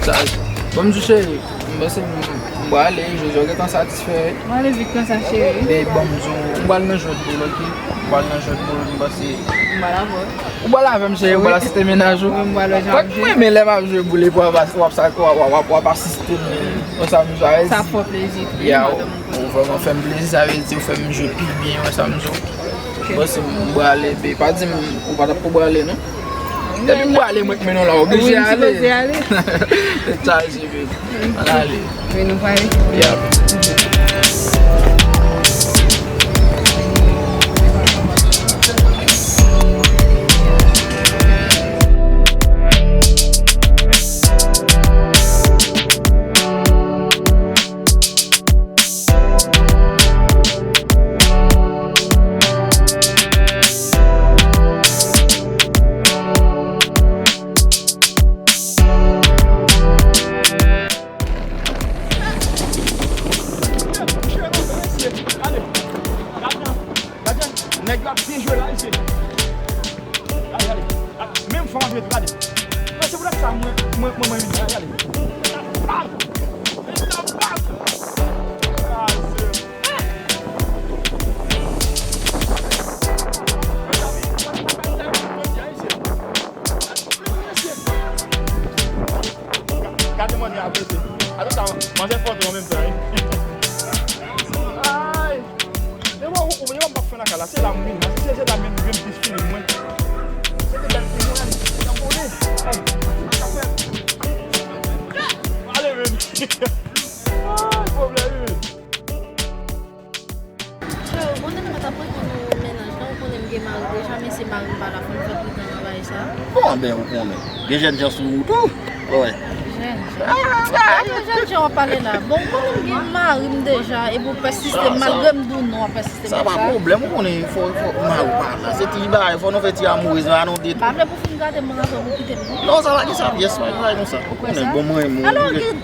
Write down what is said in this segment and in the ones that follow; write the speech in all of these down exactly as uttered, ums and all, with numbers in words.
Bon, m di cheri, m panse m, m prale, Jojo gentan satisfè. M prale vit konsa, cheri. Men bon, m di w, m pral nan jwèt boul, ok? M pral nan jwèt boul, m panse. M pral avè w. Ou pral avè m, cheri, ou pral asiste mennaj ou? Wi, m pral wè jan ap jwe. M renmen lè m ap jwe boul epi w ap, w ap, w ap, w ap asiste m. Ou sa m jwe. Sa fè w plezi. Ya, ou vrèman fè m plezi, sa vle di ou fè m jwe pi byen, ou sa m jwe. Bon, si m prale, be, pa di m ou pa t ap pou prale, non. Depi m prale, mwen k mennen w la, w oblije ale. Wi, m sipoze ale. Tèt chaje, be. Ann ale. Wi, nou prale. Yap. Nèg la ap byen jwe la, mesye. Gade, gade. Menm fanm ap jwe tou, gade. Men se poutèt sa mwen, mwen, mwen, mwen vin, gade, gade. Bag! Bag! Ah, se Gade manzè ap rete. Atò sa, manzè fò tou an menm tan, wi. Ay! E bon, ou, ou, ou, m ap fè nan kay la. Se la m vin la. Se, se, se la m vin, vin plis fini mwen. Se te bèl fini mwen, gade. Nan vole. Ay, sa fè. Ale, men. Ay, pwoblèm, wi, men. Frè, ou konnen mwen t ap reponn ou mennaj la, ou konnen m gen mari deja, men se mari m pa la, fò m fè pridan nan bagay sa. Bon, ben, ou konnen. Gen jèn jan sou ou tou. Wè. Jèn jan. Ah, ah, ah. Jèn jan w ap pale la. Bon, ou konnen m gen mari m deja, epi w pèsiste, malgre m di w non, w ap pèsiste. Sa pa pwoblèm, ou konnen, fò, fò mari w pa la. Se ti bagay, fò nou fè ti amourez la, nou de tou. Pa vle pou fin gade m nan zòn pou kite m, non. Non, sa pa gen sa pyès, pa gen bagay konsa. Ou kwè sa? Ou konnen, bon, mwen, mwen,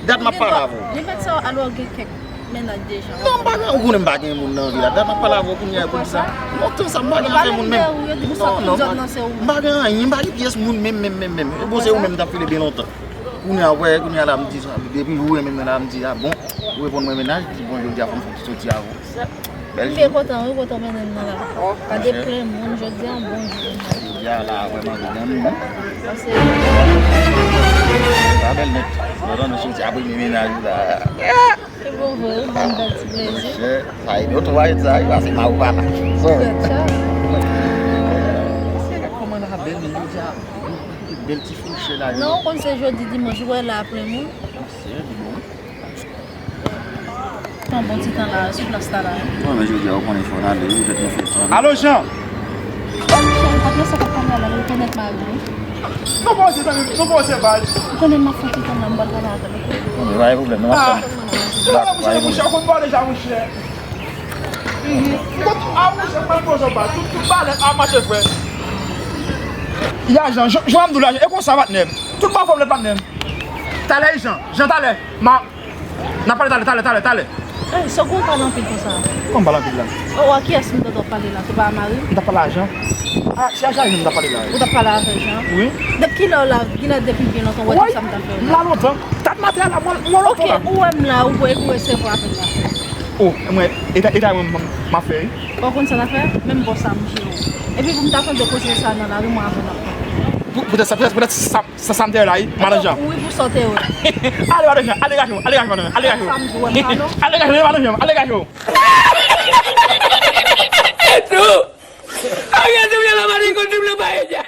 dat m ap pale avè w. Gen mèt sa, alò gen kèk mennaj deja. Non, m pa gen, ou konnen m pa gen moun nan vi la. Dat m ap pale avè w kounye a pou di sa. Lontan sa m pa gen afè moun menm. Non, non, m pa gen anyen, m pa gen pyès moun menm, menm, menm, menm. E bon, se ou menm m t ap file byen lontan. Kounye a, wè, kounye a la, m di sa. Depi ou renmen mwen la, m di, a bon. Ou reponn mwen mennaj, di bon, jodi a fò m fè ti soti avè w. Bèl jou. M byen kontan, wi, kote w mennen m nan la. Pa de plen moun, jodi a, yon bon jou. Jodi a la, vrèman, jodi a, m bon. Pase. Sa bèl nèt. Lontan nou soti apre mennaj ou la. Se bon vre, wi, ban m bèl ti plezi. Monchè, sa ede w tou, sa, e pase ma ou pa la. Gad sa. Kòman l a bèl, men jodi a, bèl ti fouchè la, wi. Non, ou konn se jodi dimanch, ou wè la plen moun. Monchè, li bon. Pran bon ti tan la, sou plas la la. Bon, men jodi a, ou konnen fò n ale, wi, poutèt nou fè tan. Alo, Jean! Cheri, patnè sa k ap pale a la, l rekonèt mari l, wi. Nou pa oze, zanmi m, nou pa oze, baz. Ou konnen m ap fè ti tan la, m pral pale avè l, oke? Bon, men pa gen pwoblèm, non, m ap tann. Ah! Ou konn pale deja, monchè. Mhm. Tout, ah, monchè, mwen poze w, baz. Tout, tout bagay ap mache, frè. Ya, Jean, Jean, Jean, m di w la, e konsa, patnè m. Tout bagay fò m lè, patnè m. Talè, Jean. Jean, talè. Ma, N ap pale talè, talè, talè, talè. Ey, sa w gon pale anpil konsa? Kòman pale anpil la? Oh, a kiyès m tande w ap pale la? Se pa a mari m? M t ap pale a Jean. Ah, se a Jean m t ap pale la. Ou t ap pale avè Jean? Wi. Depi kilè w la, kilè depi byen lontan, ou wè tout sa m t ap fè w la? M la lontan. Dat maten a la, mwen, mwen lontan la. Ok, ou wè m la, ou wè, ou resevwa apèl la. Oh, mwen, e ta, e ta mwen, m, m ap fè, wi. Ou konn sa n ap fè? Menm bò sa m jere w. Epi pou m ta tande koze sa nan lari, mwen avè w n ap pale. Pou, poutèt sa, poutèt, poutèt sa, Sa, sa m te wè la, wi, manager. Wi, pou sa w te wè. Ale, manager, ale gaje w, ale gaje w, manager, ale gaje w. Sa m di w, manager. Ale gaje w, manager, ale gaje w. Etou! Ariel te vle la mari kon double paella.